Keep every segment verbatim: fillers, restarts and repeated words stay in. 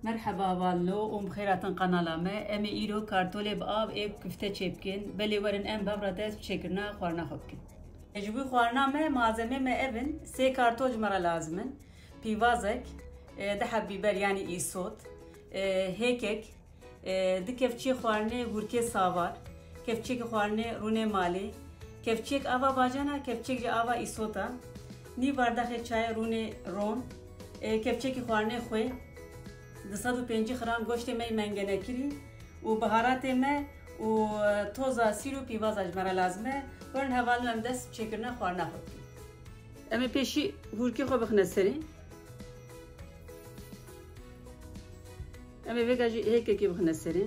Merheba hevalno û bi xêr hatin qenala me. Em ê îro kartolê bi av ê kufte çêbikin. Belê werin em bi hev re dest bi çêkirina xwarina xwe bikin. Ji bo xwarina me malzemê me ev in: sê kartol ji me re lazim in, pîvazek, e, du heb bîber yanî îsot, e, hêkek, e, du kevçiyê xwarinê hûrkê savar, kevçiyekî xwarinê rûnê malê, kevçiyek ava bajana, kevçiyek jî ava îsota, nîv bardexê çayê rûnê rom, e, kevçiyekî xwarinê xwê, du sed û pêncî gram goştê me yê mengenekirî û biharatê me û, e, toza sîr û pîvaza ji me re lazim e. Werin hevalno em dest çêkirina xwarina xwe bikin. Em ê pêşî hûrkê xwe bixine serê. Em ê vêga jî hêkekê bixine serê.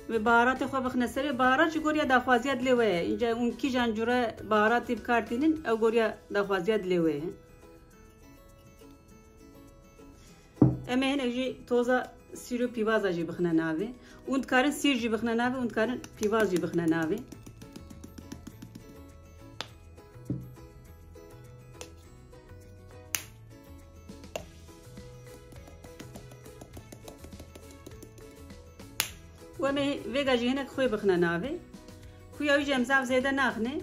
Em ê baharatê xwe bixine serê. Baharat ji goriya daxwaziya dilê we ye. Înca hûn kîjan cure baharatê bi kar tînin, ew goriya daxwaziya dilê we ye. Em ê hinek jî toza sîr û pîvaza jî bixine navê. Hûn dikarin sîr jî bixine navê, hûn dikarin pîvaz jî bixine navê. Û em ê vêga jî hinek xwê bixine navê. Xuya wî jî em zaf zêde naxine.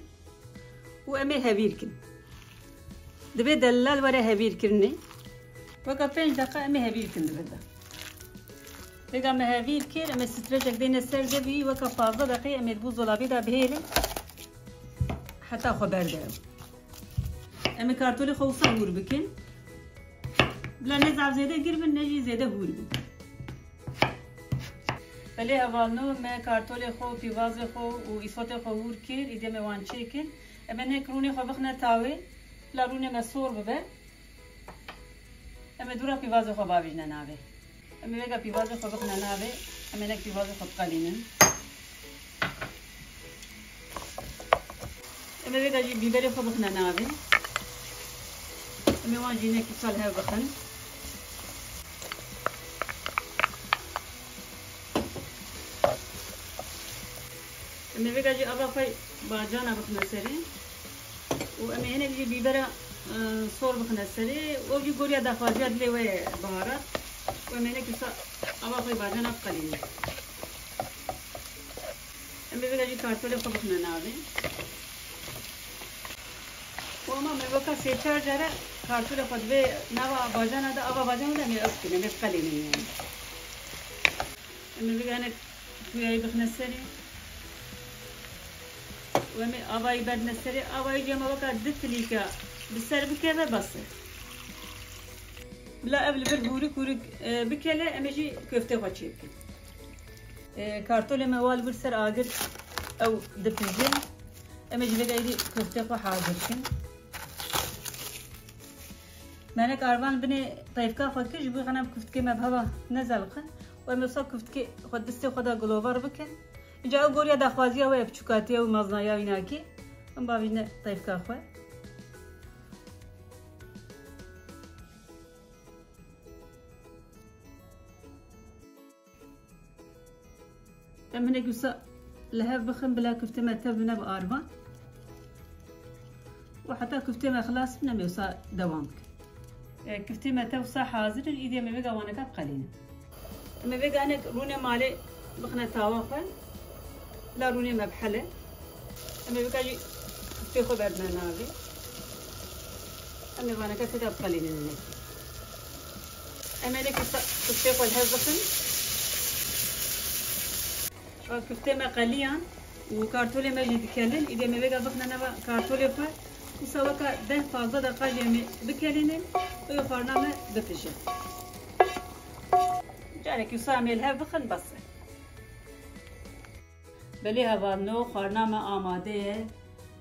Û em ê hevîr kin. Divê delal were hevîr kirinê. Weka pênc deqa em ê hevîr kin di vir de. Vêga me hevîr kir, em ê streçek deyne ser devî, weka pazdeh deqê em ê di buzdolabê de bihêlin. Heta xwe berde ew. Em ê kartolê xwe wisa hûr bikin. Bila ne zaf zêde gir bin, ne jî zêde hûr bin. Belê hevalno, me kartolê xwe, pîvazê xwe û îsotê xwe hûr kir, îdî em ê wan çêkin. Em ê nek rûnê xwe bixine tawê, bila rûnê me sor bibe. Em ê dûra pîvazê xwe bavêjine navê. Em ê vêga pîvazê xwe bixine navê, em ê nek pîvazê xwe biqelînin. Em ê vêga jî bîberê xwe bixine navê. Em ê wan jî hinekî wisa li hev bixin. Em ê vêga jî ava xwe bacana bixine serê. Û em ê hinek jî bîbera, e, sor bixine serê. Ew jî goriya daxwaziya dilê we ye baharat. Û em ê hinek wisa ava xwe bacana biqelînin. Em ê vêga jî kartolê xwe bixine navê. Û ema me weka sê çar care kartolê xwe di vê nava bajana de, ava bajana de em ê ew bikin, em ê biqelînin yani. Em ê vêga hinek xuyayî bixine serê. Û em ê avayî berdine serê. Avayî jî ema weka du tilîka bi ser bikeve bes e. Bila ev li vir hûrik hûrik, e, bikele, em ê jî köftê xwe çêbikin. E, kartolê me wa li vir ser agir ew dipije. Em ê ji vê derî köftê xwe hazir bikin. Me hinek arvan binê teyfka xwe kir, ji bo xenem kuftikê me bi heva nezeliqin. Û em ê wisa kuftikê xwe distê xwe de gulovar bikin. Înca ew goriya daxwaziya we ye, biçûkatiya û meznaya wî nakê. Em bavîjine teyfka xwe. Em hinek wisa li hev bixin, bila kuftê me tev bine bi arvan. Û heta kuftê me xilas bin, em ê wisa dewam bikin. E, kuftê me tev wisa hazir in, îdî em ê vêga waneka biqelînin. Em ê vêga hinek rûnê malê bixine tawa xwe. Bila rûnê me bihele. Em ê vêga jî kuftê xwe berdine navê. Em ê vaneka tê de biqelînin hinekî. Em ê hinekî sa-, kuftê xwe li hev bixin. Va kuftê me qeliyan û kartolê me jî dikelin. Îdî em ê vêga bixine nava kartolê xwe. Wisa weka deh pazdeh deqa jî em ê bikelînin. Û xwarina me bipije. Carekî wisa em ê li hev bixin bes e. Belê hevalno, xwarina me amade ye.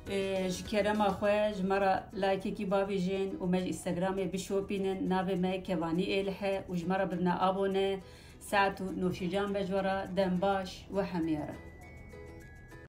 Ê, ji kerema xwe ji me re likeekî bavêjin û me ji Instagramê bişopînin. Navê me Kevanî Êlih e û ji me re bibine abone. Saet û noşîcan be ji we re. Dem baş we hemiya re.